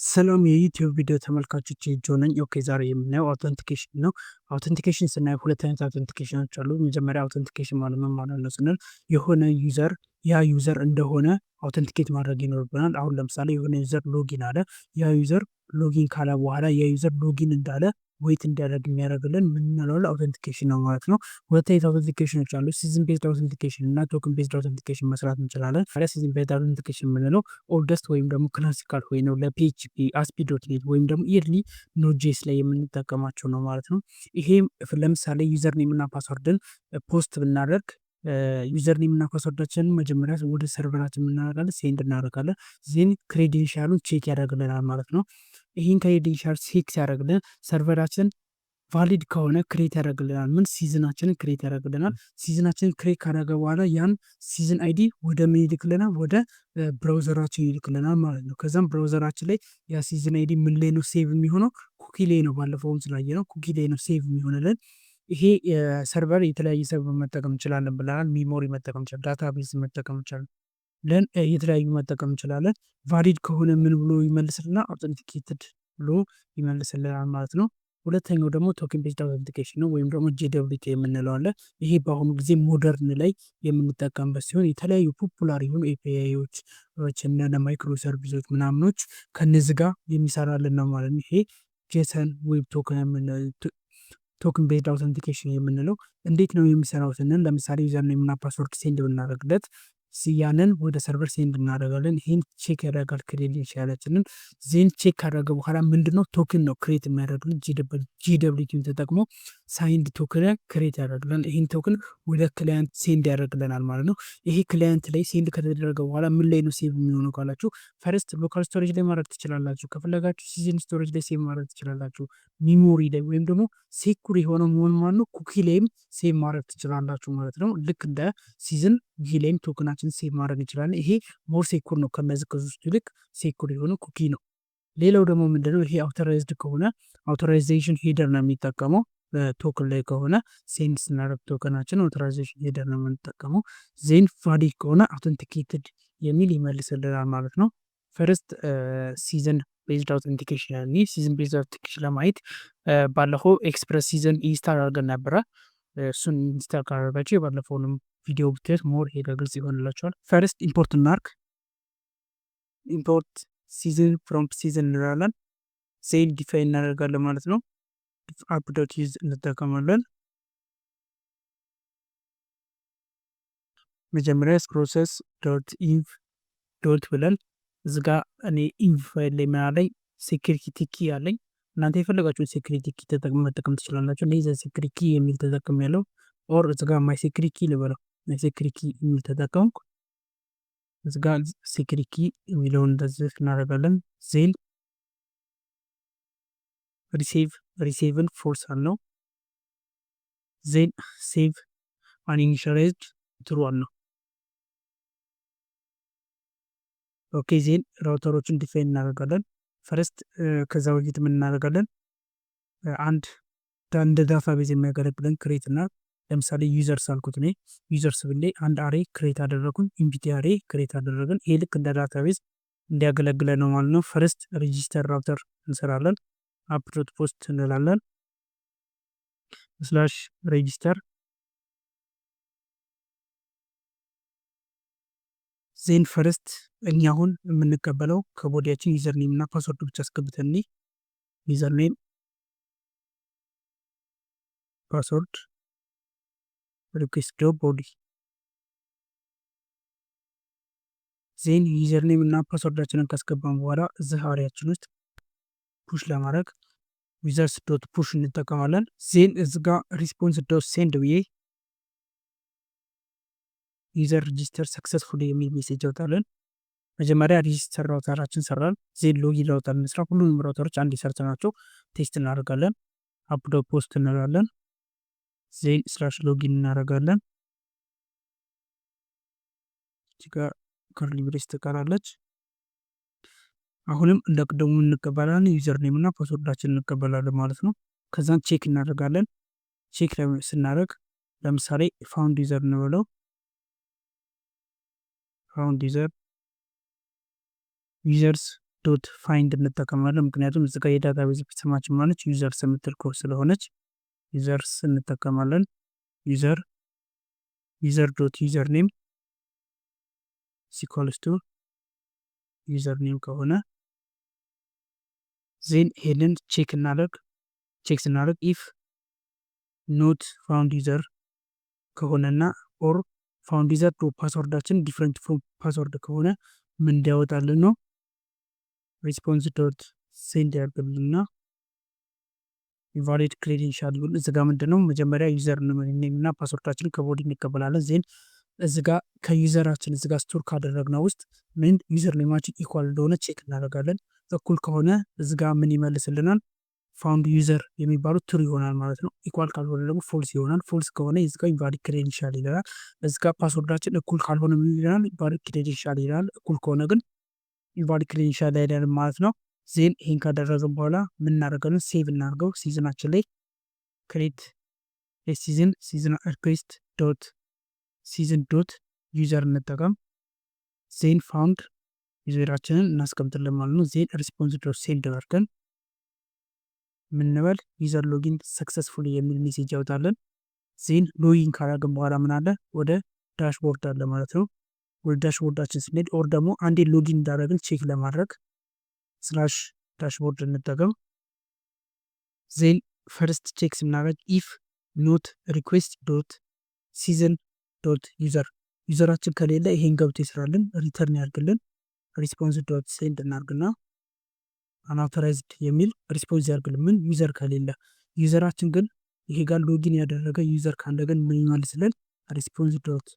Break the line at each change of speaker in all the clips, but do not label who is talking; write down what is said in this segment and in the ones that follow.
ሰላም የ YouTube ቪዲዮ ተመልካቾች፣ ጆ ነኝ። Okay፣ ዛሬ የምናየው authentication ነው። Authentication ስናየው ሁለት አይነት authentication ኖች አሉ። መጀመሪያ authentication ማለት ምን ማለት ነው ስንል የሆነ user ያ user እንደሆነ authenticate ማድረግ ይኖርብናል። አሁን ለምሳሌ የሆነ user login አለ። ያ user login ካለ በኋላ ያ user login እንዳለ wait እንዲያደርግ የሚያደርግልን ምን እንለዋለን? Authentication ነው ማለት ነው። ሁለት አይነት authentication ኖች አሉ። Session based authentication እና token based authentication መስራት እንችላለን። Session based authentication የምንለው oldest ወይም ደግሞ classical ወይ ነው፣ ለ PHP፣ ASP.NET ወይም ደግሞ early Node.js ላይ የምንጠቀማቸው ነው ማለት ነው። ይሄም ለምሳሌ username እና password ን post ብናደርግ username እና password ኣችንን መጀመሪያ ወደ server ኣችን እናደርጋለን፣ send እናደርጋለን። Then credential ኡን check ያደርግልናል ማለት ነው። ይህን credential check ሲያደርግልን server ኣችን valid ከሆነ create ያደርግልናል። ምን? Session ኣችንን create ያደርግልናል። Session ኣችንን create ካደረገ በኋላ ያን session ID ወደ ምን ይልክልናል? ወደ browser ኣችን ይልክልናል ማለት ነው። ከዛም browser ኣችን ላይ ያ session ID ምን ላይ ነው save የሚሆነው? Cookie ላይ ነው። ባለፈውም ስላየነው cookie ላይ ነው save የሚሆንልን። ይሄ server የተለያየ server መጠቀም እንችላለን ብለናል። Memory መጠቀም እንችላለን፣ database መጠቀም እንችላለን፣ የተለያዩ መጠቀም እንችላለን። Valid ከሆነ ምን ብሎ ይመልስልናል? Authenticated ብሎ ይመልስልናል ማለት ነው። ሁለተኛው ደግሞ token based authentication ነው ወይም ደግሞ JWT የምንለው አለ። ይሄ በአሁኑ ጊዜ modern ላይ የምንጠቀምበት ሲሆን የተለያዩ popular የሆኑ API ዎች እና microservice ኦች ምናምኖች ከነዚህ ጋር የሚሰራልን ነው ማለት ነው። ይሄ JSON Web Token፣ token based authentication የምንለው እንዴት ነው የሚሰራው ስንል ለምሳሌ username እና password send ብናደርግለት ያንን ወደ server send እናደርጋለን። ይህን check ያደርጋል credential ኣችንን። Then check ካደረገ በኋላ ምንድነው? Token ነው create የሚያደርግልን። JWT ን ተጠቅሞ signed token create ያደርግልናል። ይህን token ወደ client send ያደርግልናል ማለት ነው። ይሄ client ላይ send ከተደረገ በኋላ ምን ላይ ነው save የሚሆነው ካላችሁ first local storage ላይ ማድረግ ትችላላችሁ። ከፈለጋችሁ session storage ላይ save ማድረግ ትችላላችሁ። Memory ላይ ወይም ደግሞ secure የሆነው መሆን ማለት ነው cookie ላይም save ማድረግ ትችላላችሁ ማለት ነው። ልክ እንደ session ላይም token ኣችን save ማድረግ እንችላለን። ይሄ more secure ነው፣ ከነዚህ ከሶስቱ ይልቅ secure የሆነ cookie ነው። ሌላው ደግሞ ምንድነው? ይሄ authorized ከሆነ authorization header ነው የሚጠቀመው። Token ላይ ከሆነ send ስናደርግ token ኣችን authorization header ነው የምንጠቀመው። Then valid ከሆነ authenticated የሚል ይመልስልናል ማለት ነው። First session based authentication፣ session based authentication ለማየት ባለፈው Express session install አድርገን ነበረ። እሱን install ካደረጋችሁ የባለፈውንም ቪዲዮ ብታዩት more ሄደ ግልጽ ይሆንላችኋል። First import እናርግ። Import session from session እንላለን። Then define እናደርጋለን ማለት ነው። app.use እንጠቀማለን። መጀመሪያ process.env dot ብለን እዚ ጋ እኔ env file ላይ ምናለኝ? Security key አለኝ። እናንተ የፈለጋችሁን security key መጠቀም ትችላላችሁ። እኔ the security key የሚል ተጠቅም ያለው or እዚ ጋ my security key ልበለው፣ my security key የሚል ተጠቀምኩ። እዚ ጋ security key የሚለውን እንደዚህ እናደርጋለን። Then receive፣ receive ን false አልነው። Then save uninitialized true አልነው። Okay፣ then router ኦችን define እናደርጋለን። First ከዛ በፊት ምን እናደርጋለን? አንድ እንደ database የሚያገለግለን create እና ለምሳሌ users አልኩት፣ እኔ users ብሌ አንድ array create አደረጉን፣ empty array create አደረግን። ይሄ ልክ እንደ database እንዲያገለግለን ነው ማለት ነው። First register router እንሰራለን። app.post እንላለን። /register። Then first እኛ አሁን የምንቀበለው ከ body ያችን username እና password ብቻ አስገብተን username፣ password፣ request.body። Then username እና password ኣችንን ካስገባን በኋላ እዚህ array ያችን ውስጥ push ለማድረግ users.push እንጠቀማለን። Then እዚ ጋ response.send ብዬ user register successful የሚል message ያወጣልን። መጀመሪያ register router ኣችን ሰራን። Then login router እንስራ። ሁሉንም router ኦች አንድ ሰርተናቸው test እናደርጋለን። app.post እንላለን። Then /login እናደርጋለን። እዚህ ጋር curly brace ትቀራለች። አሁንም እንደ ቅድሙ እንቀበላለን። Username እና password ኣችን እንቀበላለን ማለት ነው። ከዛን check እናደርጋለን። Check ስናደርግ ለምሳሌ found user እንበለው፣ found user users dot find እንጠቀማለን። ምክንያቱም እዚ ጋር የ database ስማችን ማለች users የምትል ስለሆነች users እንጠቀማለን። User dot username is equals to username ከሆነ then ይሄንን check እናደርግ። Check ስናደርግ if not found user ከሆነና or found user dot password ኣችን different from password ከሆነ ምን እንዲያወጣልን ነው? Response dot send ያርግልንና invalid credential ብሎ እዚ ጋ ምንድነው መጀመሪያ user name እና password ኣችንን ከ body እንቀበላለን። Then እዚ ጋ ከ user ኣችን እዚ ጋ store ካደረግነው ውስጥ ምን username ኣችን equal እንደሆነ check እናደርጋለን። እኩል ከሆነ እዚ ጋ ምን ይመልስልናል? Found user የሚባሉት true ይሆናል ማለት ነው። Equal ካልሆነ ደግሞ false ይሆናል። False ከሆነ እዚ ጋ invalid credential ይለናል። እዚ ጋ password ኣችን እኩል ካልሆነ ምን ይለናል? Invalid credential ይለናል። እኩል ከሆነ ግን invalid credential አይለንም ማለት ነው። Then ይሄን ካደረግን በኋላ ምን እናደርጋለን? Save እናድርገው session ኣችን ላይ create session, session request dot session dot user እንጠቀም። Then found user ኣችንን እናስቀምጥልን ማለት ነው። Then response dot send አድርገን ምንበል user login successful የሚል message ያወጣለን። Then login ካደረግን በኋላ ምን አለ? ወደ dashboard አለ ማለት ነው። ወደ dashboard ኣችን ስንሄድ or ደግሞ አንዴ login እንዳደረግን check ለማድረግ /dashboard እንጠቀም። Then first check ስናደርግ if not request dot session dot user, user ኣችን ከሌለ ይሄን ገብቶ ይስራልን፣ return ያርግልን። Response dot send እናርግና unauthorized የሚል response ያርግልን። ምን user ከሌለ። User ኣችን ግን ይሄ ጋር login ያደረገ user ካለ ግን ምን ይመልስልን? Response dot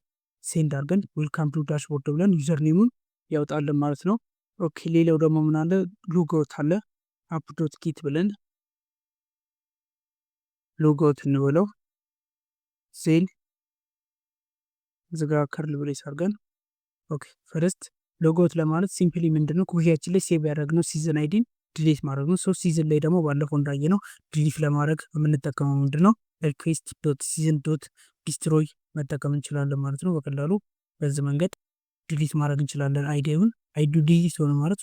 send አድርገን welcome to dashboard ብለን username ኡን ያወጣልን ማለት ነው። Okay፣ ሌላው ደግሞ ምን አለ? Logout አለ። App dot get ብለን logout እንበለው። Then እዚጋ curly brace አድርገን okay፣ first logout ለማለት simply ምንድነው cookie ያችን ላይ save ያደረግነው session ID ን delete ማድረግ ነው። So session ላይ ደግሞ ባለፈው እንዳየነው delete ለማድረግ የምንጠቀመው ምንድነው request dot session dot destroy መጠቀም እንችላለን ማለት ነው። በቀላሉ በዚህ መንገድ delete ማድረግ እንችላለን። ID ውን ID delete ሆነ ማለት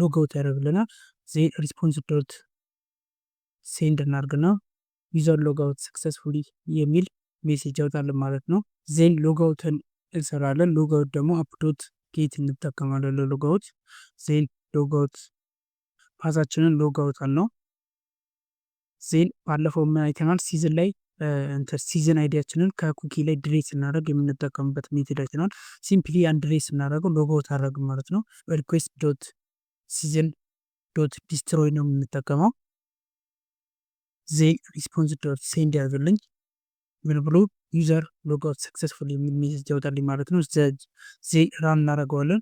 logout ያደርግልናል። Then response dot send እናርግና user logout successfully የሚል message ያወጣልን ማለት ነው። Then logout ን እንሰራለን። Logout ደግሞ app dot get እንጠቀማለን ለ logout። Then logout path ኣችንን logout አልነው። Then ባለፈው ምን አይተናል? Session ላይ session ID ያችንን ከ cookie ላይ delete ስናደርግ የምንጠቀምበት method አይተናል። Simply ያን delete ስናደርገው logout አደረግን ማለት ነው። Request dot session dot destroy ነው የምንጠቀመው። Then response dot send ያደርግልኝ ምን ብሎ user logout successful የሚል message ያወጣልኝ ማለት ነው። Then run እናደርገዋለን።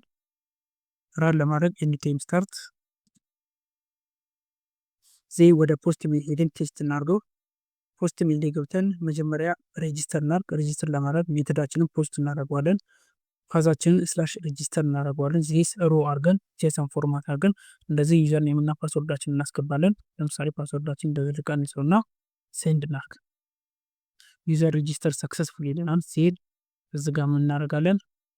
Run ለማድረግ npm start። Then ወደ Postman ሄደን test እናድርገው። Postman ላይ ገብተን መጀመሪያ register እናርግ። Register ለማድረግ method ኣችንን post እናደርገዋለን። Path ኣችንን /register እናደርገዋለን። This raw አድርገን JSON format አድርገን እንደዚህ username እና password ኣችንን እናስገባለን። ለምሳሌ password ኣችን እንደዚህ ቀንሰው እና send እናርግ። User register successful ይለናል። Then እዚ ጋር ምን እናደርጋለን?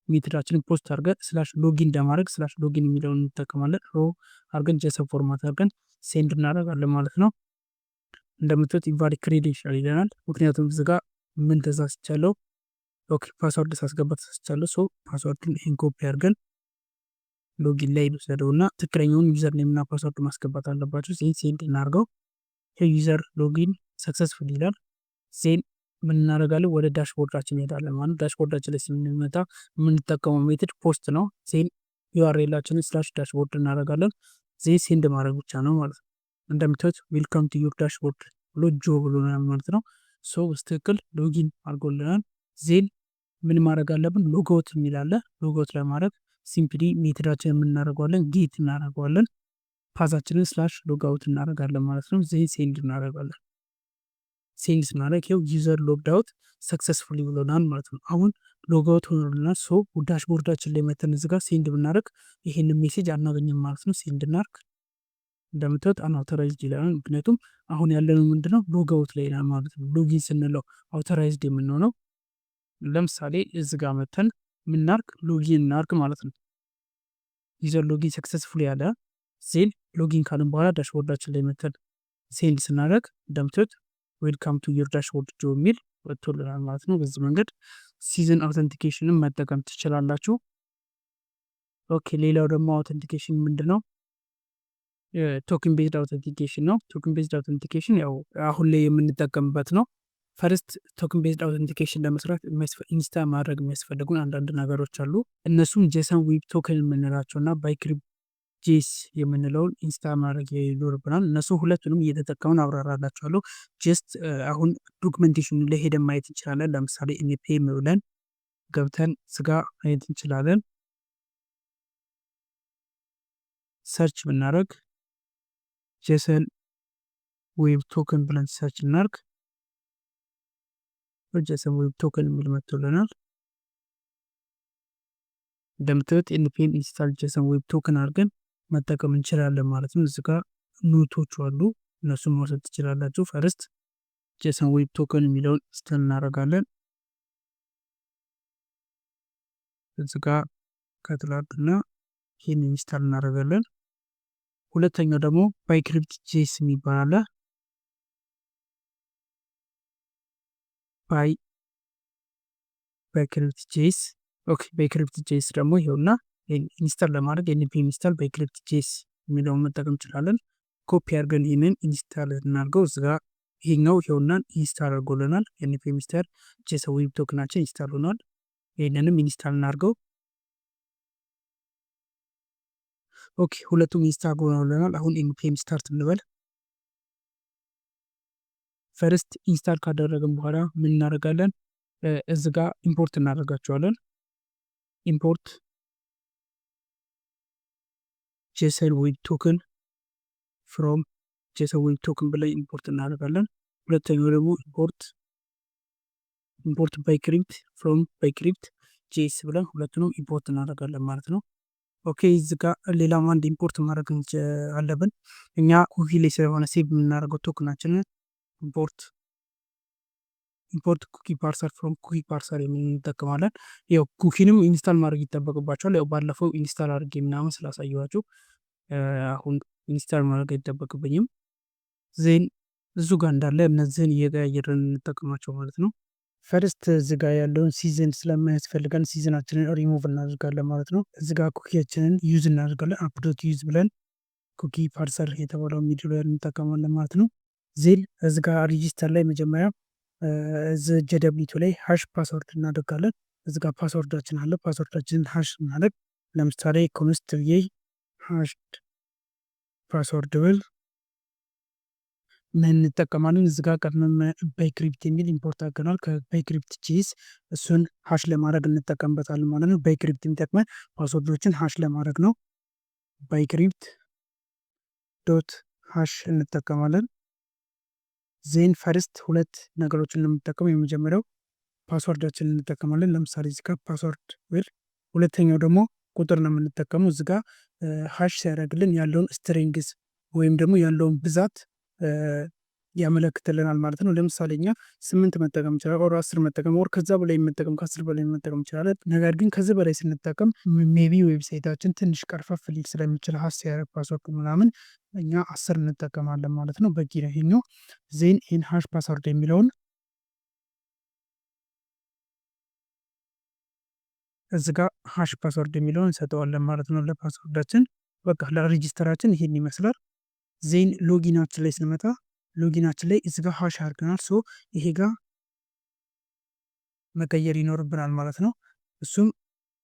Method ኣችንን post አድርገን /login ለማድረግ /login የሚለውን እንጠቀማለን። Raw አድርገን JSON format አድርገን send እናደርጋለን ማለት ነው። እንደምታዩት invalid credential ይለናል። ምክንያቱም እዚ ጋር ምን ተሳስቻለሁ? Okay፣ password ሳስገባ ተሳስቻለሁ። So password ን ይህን ኮፒ አድርገን login ላይ ልውሰደው እና ትክክለኛውን username እና password ማስገባት አለባቸው። Then send እናድርገው። User login successful ይላል። Then ምን እናደርጋለን? ወደ dashboard ኣችን እንሄዳለን ማለት dashboard ኣችን ላይ ስንመጣ የምንጠቀመው method post ነው። Then URL ኣችንን /dashboard እናደርጋለን። Then send ማድረግ ብቻ ነው ማለት ነው። እንደምታዩት welcome to your dashboard ብሎ ጆ ብሎናል ማለት ነው። So በትክክል login አድርጎልናል። Then ምን ማድረግ አለብን? Logout የሚል አለ። Logout ለማድረግ simply method ኣችን የምናደርገዋለን get እናደርገዋለን። Path ኣችንን /logout እናደርጋለን ማለት ነው። Then send እናደርጋለን። Send ስናደርግ ይኸው user logged out successfully ብሎናል ማለት ነው። አሁን logout ሆኖልናል። So dashboard ኣችን ላይ መተን እዚህ ጋር send ብናደርግ ይሄንን message አናገኝም ማለት ነው። Send እናርግ። እንደምታዩት unauthorized ይላል። ምክንያቱም አሁን ያለነው ምንድነው logout ላይ ማለት ነው። Login ስንለው authorized የምንሆነው። ለምሳሌ እዚ ጋር መተን ምናርግ login እናርግ ማለት ነው። User login successful ያለ Then login ካልን በኋላ dashboard ኣችን ላይ መተን send ስናደርግ እንደምታዩት "Welcome to your dashboard, ጆ" የሚል ወጥቶልናል ማለት ነው። በዚህ መንገድ session authentication ን መጠቀም ትችላላችሁ። Okay፣ ሌላው ደግሞ authentication ምንድን ነው? Token based authentication ነው። Token based authentication ያው አሁን ላይ የምንጠቀምበት ነው። First token based authentication ለመስራት install ማድረግ የሚያስፈልጉን አንዳንድ ነገሮች አሉ። እነሱም JSON Web Token የምንላቸው እና bcrypt JS የምንለውን install ማድረግ ይኖርብናል። እነሱ ሁለቱንም እየተጠቀምን አብራራላችኋለሁ። Just አሁን documentation ኑ ላይ ሄደን ማየት እንችላለን። ለምሳሌ npm ብለን ገብተን ስጋ ማየት እንችላለን። Search ብናደርግ JSON Web Token ብለን search እናርግ። JSON Web Token የሚል መጥቶልናል። እንደምታዩት npm install JSON Web Token አድርገን መጠቀም እንችላለን ማለት ነው። እዚህ ጋር note ኦቹ አሉ፣ እነሱን መውሰድ ትችላላችሁ። First JSON Web Token የሚለውን install እናደርጋለን። እዚ ጋር ከትላንትና ይህን install እናደርጋለን። ሁለተኛው ደግሞ bcrypt JS የሚባል አለ። Bcrypt JS፣ okay። Bcrypt JS ደግሞ ይኸውና install ለማድረግ npm install bcrypt JS የሚለውን መጠቀም እንችላለን። ኮፒ አድርገን ይህንን install እናድርገው። እዚጋ ይሄኛው ይኸውና install አድርጎልናል። npm install JSON Web Token ኣችን install ሆኗል። ይህንንም install እናድርገው። Okay፣ ሁለቱም install ሆነውልናል። አሁን npm start እንበል። First install ካደረግን በኋላ ምን እናደርጋለን? እዚ ጋ import እናደርጋቸዋለን። Import JSON Web Token from JSON Web Token ብለን import እናደርጋለን። ሁለተኛው ደግሞ import bcrypt from bcrypt JS ብለን ሁለቱንም import እናደርጋለን ማለት ነው። Okay፣ እዚ ጋ ሌላም አንድ import ማድረግ አለብን። እኛ cookie ላይ ስለሆነ save የምናደርገው token ኣችንን import cookie parser from cookie parser የምንጠቀማለን። ያው cookie ንም install ማድረግ ይጠበቅባቸዋል። ያው ባለፈው install አድርጌ ምናምን ስላሳየኋችሁ አሁን install ማድረግ አይጠበቅብኝም። Then እዙ ጋር እንዳለ እነዚህን እየቀያየርን እንጠቀማቸው ማለት ነው። First እዚ ጋ ያለውን session ስለማያስፈልገን ሲዝናችንን ሪሙቭ እናደርጋለን ማለት ነው። እዚ ጋ cookie ያችንን use እናደርጋለን። app dot use ብለን cookie parser የተባለው middleware እንጠቀማለን ማለት ነው። Then እዚ ጋ register ላይ መጀመሪያ እዚ JWT ላይ hash password እናደርጋለን። እዚ ጋር password ኣችን አለ። Password ኣችንን hash እናደርግ። ለምሳሌ const ብዬ hashed password ብል ምን እንጠቀማለን? እዚ ጋር ቀድመን bcrypt የሚል import አድርገናል ከ bcrypt JS፣ እሱን hash ለማድረግ እንጠቀምበታለን ማለት ነው። Bcrypt የሚጠቅመን password ኦችን hash ለማድረግ ነው። Bcrypt dot hash እንጠቀማለን። Then first ሁለት ነገሮችን የምንጠቀመው የመጀመሪያው password ኣችንን እንጠቀማለን። ለምሳሌ እዚህ ጋር password ብል፣ ሁለተኛው ደግሞ ቁጥር ነው የምንጠቀመው። እዚህ ጋር hash ሲያደርግልን ያለውን strength ወይም ደግሞ ያለውን ብዛት ያመለክትልናል ማለት ነው። ለምሳሌ እኛ 8 መጠቀም እንችላለን፣ or 10 መጠቀም or ከዛ በላይ መጠቀም፣ ከ10 በላይ መጠቀም እንችላለን። ነገር ግን ከዚህ በላይ ስንጠቀም maybe website ኣችን ትንሽ ቀርፈፍ ሊል ስለሚችል hash ሲያደርግ password ምናምን እኛ 10 እንጠቀማለን ማለት ነው። በቂ ነው ይሄኛው። Then ይህን hash password የሚለውን እዚ ጋር hash password የሚለውን እንሰጠዋለን ማለት ነው ለ password ኣችን። በቃ ለ register ኣችን ይሄን ይመስላል። Then login ኣችን ላይ ስንመጣ login ኣችን ላይ እዚ ጋር hash አድርገናል። So ይሄ ጋር መቀየር ይኖርብናል ማለት ነው። እሱም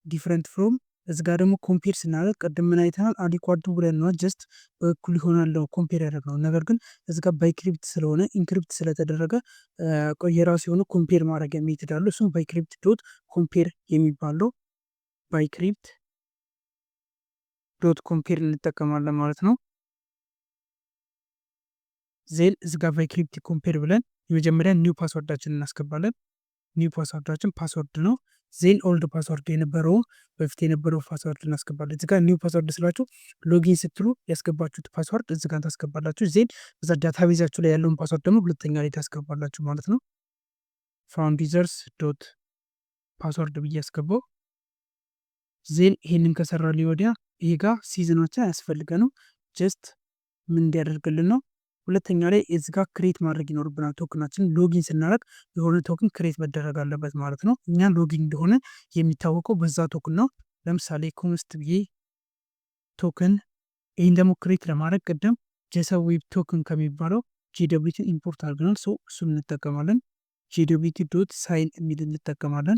different from እዚ ጋር ደግሞ compare ስናደርግ ቅድም ምን አይተናል? Are equal to ብለን ነው just በእኩል ይሆናል compare ያደረግነው። ነገር ግን እዚ ጋር bcrypt ስለሆነ encrypt ስለተደረገ የራሱ የሆነ compare ማድረጊያ method አለው። እሱም bcrypt dot compare የሚባለው bcrypt dot compare እንጠቀማለን ማለት ነው። Then እዚ ጋር bcrypt compare ብለን የመጀመሪያ new password ኣችን እናስገባለን። New password ኣችን password ነው። Then old password የነበረው በፊት የነበረው password እናስገባለን። እዚጋ new password ስላችሁ login ስትሉ ያስገባችሁት password እዚጋ ታስገባላችሁ። Then እዛ database ኣችሁ ላይ ያለውን password ደግሞ ሁለተኛ ላይ ታስገባላችሁ ማለት ነው። Found users dot password ብዬ ያስገባው። Then ይሄንን ከሰራ ወዲያ ይሄ ጋር session ኣችን አያስፈልገንም። Just ምን እንዲያደርግልን ነው። ሁለተኛ ላይ እዚህ ጋር create ማድረግ ይኖርብናል። Token ኣችን login ስናደርግ የሆነ token create መደረግ አለበት ማለት ነው። እኛ login እንደሆነ የሚታወቀው በዛ token ነው። ለምሳሌ const ብዬ token፣ ይህን ደግሞ create ለማድረግ ቅድም JSON Web Token ከሚባለው JWT ን import አድርገናል። So እሱን እንጠቀማለን። JWT.sign የሚል እንጠቀማለን።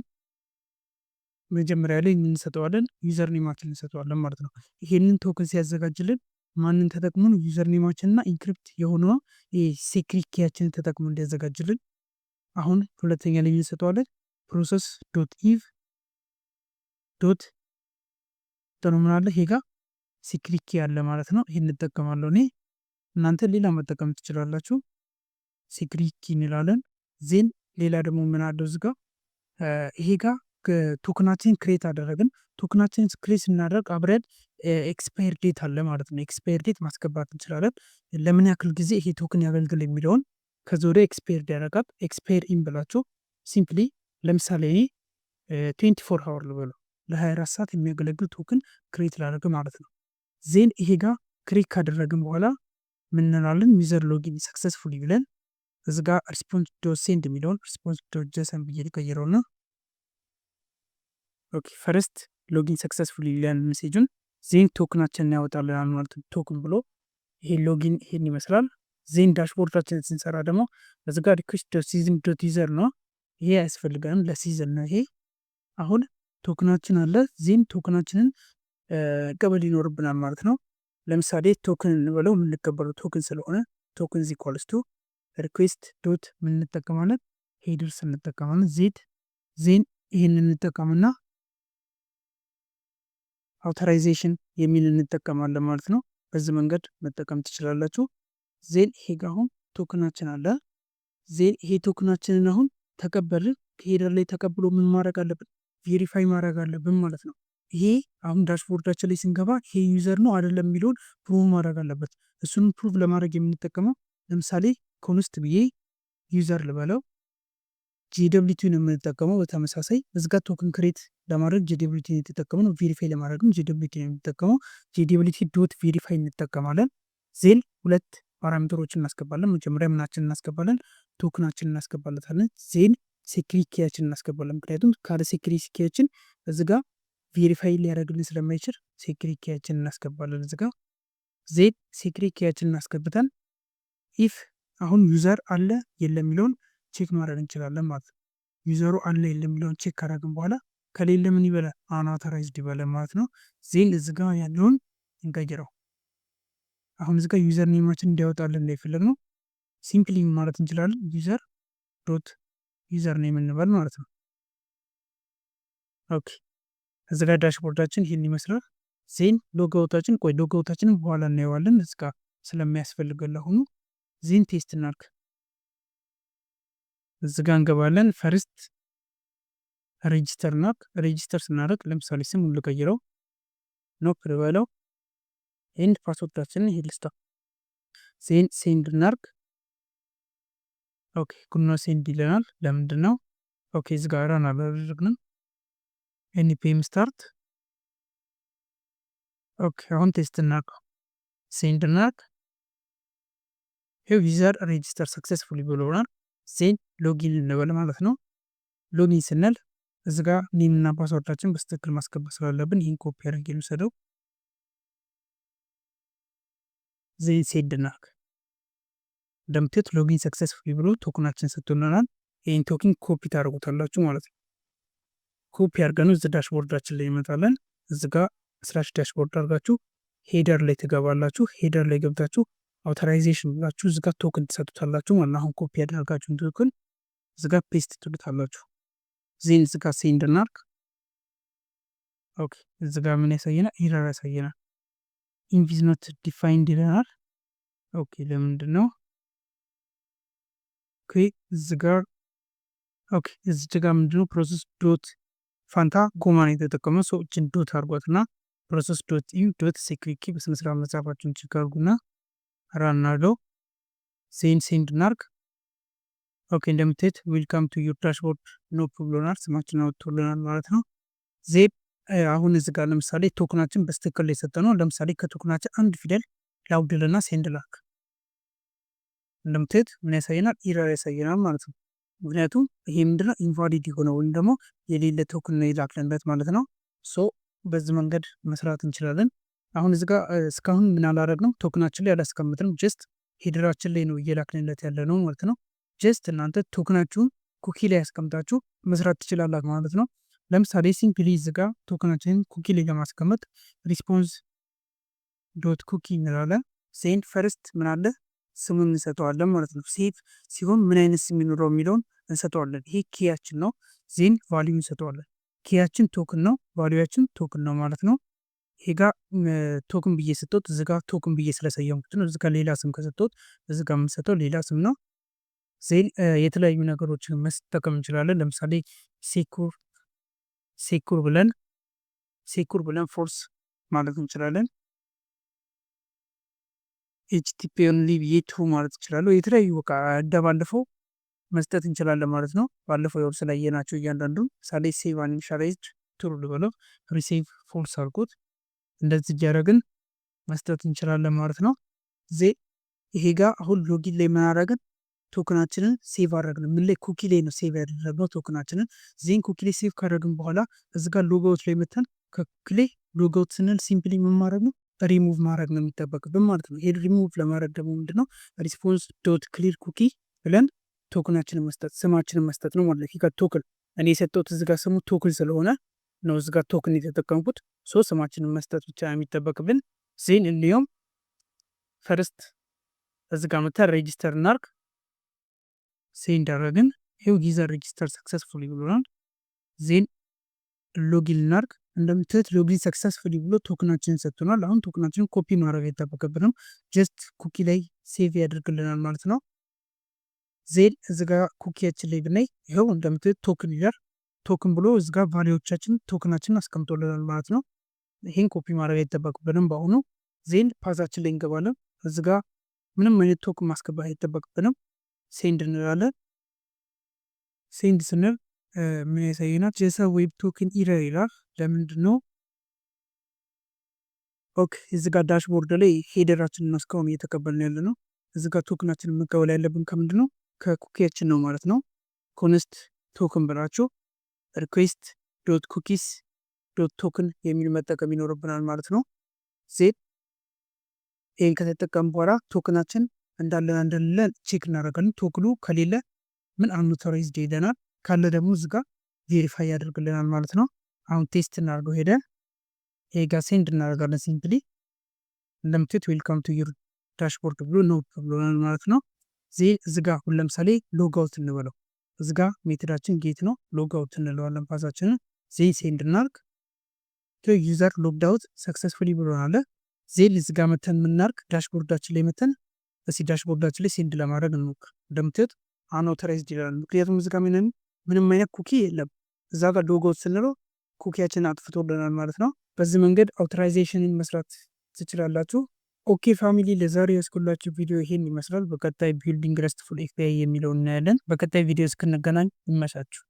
መጀመሪያ ላይ የምንሰጠዋለን username ኣችን እንሰጠዋለን ማለት ነው። ይሄንን token ሲያዘጋጅልን ማንን ተጠቅሞን? Username ኣችን እና encrypt የሆነው secret key ያችንን ተጠቅሞ እንዲያዘጋጅልን። አሁን ሁለተኛ ላይ እንሰጠዋለን process.env dot ምን አለ? ይሄ ጋ secret key አለ ማለት ነው። ይሄን እንጠቀማለሁ እኔ፣ እናንተ ሌላ መጠቀም ትችላላችሁ። Secret key እንላለን። Then ሌላ ደግሞ ምን አለው እዚህ ጋ? ይሄ ጋ token ኣችንን create አደረግን። Token ኣችንን create ስናደርግ አብረን expire date አለ ማለት ነው። Expire date ማስገባት እንችላለን። ለምን ያክል ጊዜ ይሄ token ያገልግል የሚለውን፣ ከዚ ወዲያ expire ያደርጋል። Expire in ብላችሁ simply ለምሳሌ እኔ 24 hour ልበለው፣ ለ24 ሰዓት የሚያገለግል token create ላደርግ ማለት ነው። Then ይሄ ጋር create ካደረግን በኋላ ምን እንላለን? User login successfully ብለን እዚ ጋር response.send የሚለውን response.json ብዬ ልቀይረውና okay, first login successfully ይላል message ኡን። Then token ኣችንን ያወጣልናል ማለት ነው። Token ብሎ ይሄ login ይሄን ይመስላል። Then dashboard ኣችንን ስንሰራ ደግሞ እዚ ጋር request.session.user ነው። ይሄ አያስፈልገንም፣ ለ session ነው ይሄ። አሁን token ኣችን አለ። Then token ኣችንን ቀበል ይኖርብናል ማለት ነው። ለምሳሌ token እንበለው፣ የምንቀበለው token ስለሆነ token is equals to request dot ምን እንጠቀማለን? Headers እንጠቀማለን። Then ይህን እንጠቀምና authorization የሚል እንጠቀማለን ማለት ነው። በዚህ መንገድ መጠቀም ትችላላችሁ። Then ይሄ ጋ አሁን token ኣችን አለ። Then ይሄ token ኣችንን አሁን ተቀበልን። ከ header ላይ ተቀብሎ ምን ማድረግ አለብን? Verify ማድረግ አለብን ማለት ነው። ይሄ አሁን dashboard ኣችን ላይ ስንገባ ይሄ user ነው አይደለም የሚለውን prove ማድረግ አለበት። እሱንም prove ለማድረግ የምንጠቀመው ለምሳሌ const ብዬ user ልበለው፣ JWT ነው የምንጠቀመው። በተመሳሳይ እዚጋ token create ለማድረግ JWT የተጠቀመው፣ verify ለማድረግም JWT ነው የምንጠቀመው። JWT.verify እንጠቀማለን። Then ሁለት parameter ኦችን እናስገባለን። መጀመሪያ ምናችን እናስገባለን? Token ኣችን እናስገባለታለን። Then secret key ያችን እናስገባለን። ምክንያቱም ካለ secret key ያችን እዚ ጋ verify ሊያደርግልን ስለማይችል secret key ያችን እናስገባለን። እዚ ጋ then secret key ያችን እናስገብተን if አሁን user አለ የለም የሚለውን check ማድረግ እንችላለን ማለት ነው። User ኡ አለ የለም የሚለውን check ካደረግን በኋላ ከሌለ ምን ይበላል? Unauthorized ይበላል ማለት ነው። Then እዚ ጋ ያለውን እንቀይረው። አሁን እዚ ጋ username ኣችን እንዲያወጣልን ነው የፈለግነው። Simply ማለት እንችላለን user.username እንበል ማለት ነው። Okay, እዚ ጋር dashboard ኣችን ይህን ይመስላል። Then logout ኣችን፣ ቆይ logout ኣችንን በኋላ እናየዋለን እዚ ጋ ስለሚያስፈልገን ለአሁኑ። Then test እናርግ። እዚ ጋ እንገባለን። First register እናርግ። Register ስናደርግ ለምሳሌ ስሙን ልቀይረው፣ ኖክ ልበለው፣ and password ኣችንን ይሄ ልስታ። Then send እናርግ። Okay, could not send ይለናል። ለምንድን ነው? Okay, እዚ ጋር run አላደረግንም። npm start። Okay, አሁን test እናርግ። Send እናርግ። ይኸው user register successfully ብሎናል። Then login እንበል ማለት ነው። Login ስንል እዚ ጋር name እና password ኣችን በትክክል ማስገባት ስላለብን ይህን ኮፒ አድርጌ ልውሰደው። Then send እናርግ። እንደምታዩት login successfully ብሎ token ኣችን ሰጥቶልናል። ይህን token copy ታደርጉታላችሁ ማለት ነው። ኮፒ አድርገነው እዚ dashboard ኣችን ላይ ይመጣለን። እዚ ጋር /dashboard አድርጋችሁ header ላይ ትገባላችሁ። Header ላይ ገብታችሁ authorization ብላችሁ እዚ ጋር token ትሰጡታላችሁ ማለት ነው። አሁን ኮፒ ያደረጋችሁን token እዚ ጋር paste ትሉታላችሁ። Then እዚ ጋር send እናርግ። Okay, እዚ ጋር ምን ያሳየናል? Error ያሳየናል። Env is not defined ይለናል። Okay, ለምንድን ነው? Okay, እዚ ጋር፣ okay, እዚህ ጋር ምንድነው? Process dot ፋንታ comma ነው የተጠቀመው። So እችን dot አድርጓትና process.env.secret key በስነስርዓት መጻፋችሁን check አድርጉና run እናድርገው። Then send እናርግ። Okay, እንደምታዩት "Welcome to your dashboard, ኖፕ" ብሎናል። ስማችን አወጥቶልናል ማለት ነው። Then አሁን እዚ ጋር ለምሳሌ token ኣችን በትክክል የሰጠ ነው። ለምሳሌ ከ token ኣችን አንድ ፊደል ላጉድልና send ላክ። እንደምታዩት ምን ያሳየናል? Error ያሳየናል ማለት ነው። ምክንያቱም ይሄ ምንድነው invalid የሆነ ወይም ደግሞ የሌለ token ነው የላክንለት ማለት ነው። So በዚህ መንገድ መስራት እንችላለን። አሁን እዚ ጋር እስካሁን ምን አላረግነው? Token ኣችን ላይ አላስቀምጥንም። Just header ኣችን ላይ ነው እየላክንለት ያለ ነው ማለት ነው። Just እናንተ token ኣችሁን cookie ላይ ያስቀምጣችሁ መስራት ትችላላችሁ ማለት ነው። ለምሳሌ simply እዚ ጋር token ኣችንን cookie ላይ ለማስቀመጥ response.cookie እንላለን። Then first ምን አለ ስሙን እንሰጠዋለን ማለት ነው። Save ሲሆን ምን አይነት ስም ይኑረው የሚለውን እንሰጠዋለን። ይሄ key ያችን ነው። Then value እንሰጠዋለን። Key ያችን token ነው፣ value ያችን token ነው ማለት ነው። ይሄ ጋ token ብዬ ሰጠሁት፣ እዚ ጋ token ብዬ ስለሰየምኩት ነው። እዚ ጋ ሌላ ስም ከሰጠሁት እዚ ጋ የምሰጠው ሌላ ስም ነው። Then የተለያዩ ነገሮችን መጠቀም እንችላለን። ለምሳሌ secure ብለን false ማለት እንችላለን። HTTP only ብዬ true ማለት እችላለሁ። የተለያዩ በቃ እንደባለፈው መስጠት እንችላለን ማለት ነው። ባለፈው ያው ስላየናቸው እያንዳንዱ ምሳሌ save uninitialized true ልበለው፣ receive false አልኩት። እንደዚህ እያደረግን መስጠት እንችላለን ማለት ነው። Then ይሄ ጋር አሁን login ላይ ምን አደረግን? Token ኣችንን save አደረግን። ምን ላይ? Cookie ላይ ነው save ያደረግነው token ኣችንን። Then cookie ላይ save ካደረግን በኋላ እዚ ጋር logout ላይ መተን ከ cookie ላይ logout ስንል simply ምን ማድረግ ነው? ሪሙቭ ማድረግ ነው የሚጠበቅብን ማለት ነው። ይሄ ሪሙቭ ለማድረግ ደግሞ ምንድነው response.clear cookie ብለን token ኣችንን መስጠት፣ ስማችንን መስጠት ነው ማለት ነው። Token እኔ የሰጠሁት እዚ ጋር ስሙ token ስለሆነ ነው እዚ ጋር token የተጠቀምኩት። So ስማችንን መስጠት ብቻ የሚጠበቅብን። Then እንዲሁም first እዚ ጋር መተን register እናርግ። Send አደረግን። ይኸው user register successfully ብሎናል። Then login እናርግ። እንደምታዩት login successfully ብሎ token ኣችንን ሰጥቶናል። አሁን token ኣችንን copy ማድረግ አይጠበቅብንም። Just cookie ላይ save ያደርግልናል ማለት ነው። Then እዚ ጋ cookie ያችን ላይ ብናይ ይኸው እንደምታዩት token ይላል። Token ብሎ እዚ ጋ value ዎቻችን token ኣችንን አስቀምጦልናል ማለት ነው። ይህን ኮፒ ማድረግ አይጠበቅብንም በአሁኑ። Then path ኣችን ላይ እንገባለን። እዚ ጋ ምንም አይነት token ማስገባት አይጠበቅብንም። Send እንላለን። Send ስንል ምን ያሳየናል? JSON web token error ይላል። ለምንድን ነው? Okay፣ እዚ ጋር dashboard ላይ header ኣችንን እስካሁን እየተቀበልን ያለ ነው። እዚ ጋር token ኣችንን መቀበል ያለብን ከምንድን ነው? ከ cookie ያችን ነው ማለት ነው። Const token ብላችሁ request.cookies.token የሚል መጠቀም ይኖርብናል ማለት ነው። Then ይህን ከተጠቀም በኋላ token ኣችን እንዳለን እንደሌለ check እናደርጋለን። Token ኑ ከሌለ ምን unauthorized ይለናል። ካለ ደግሞ እዚህ ጋር verify ያደርግልናል ማለት ነው። አሁን test እናደርገው፣ ሄደን ይሄ ጋር send እናደርጋለን። Simply እንደምታዩት "welcome to your dashboard" ብሎ ነው ብሎናል ማለት ነው። Then እዚ ጋ አሁን ለምሳሌ logout እንበለው። እዚ ጋ method ኣችን get ነው። Logout እንለዋለን path ኣችንን። Then send እናርግ። "User logged out successfully" ብሎናል። Then እዚ ጋ መተን የምናርግ dashboard ኣችን ላይ መተን እስኪ dashboard ኣችን ላይ send ለማድረግ እንሞክር። እንደምታዩት unauthorized ይላል። ምክንያቱም እዚ ጋ ምንም አይነት cookie የለም። እዛ ጋር logout ስንለው cookie ያችንን አጥፍቶልናል ማለት ነው። በዚህ መንገድ authorization ን መስራት ትችላላችሁ። Okay family፣ ለዛሬ ያስኩላችሁ ቪዲዮ ይሄን ይመስላል። በቀጣይ building RESTful API የሚለውን እናያለን። በቀጣይ ቪዲዮ እስክንገናኝ ይመቻችሁ።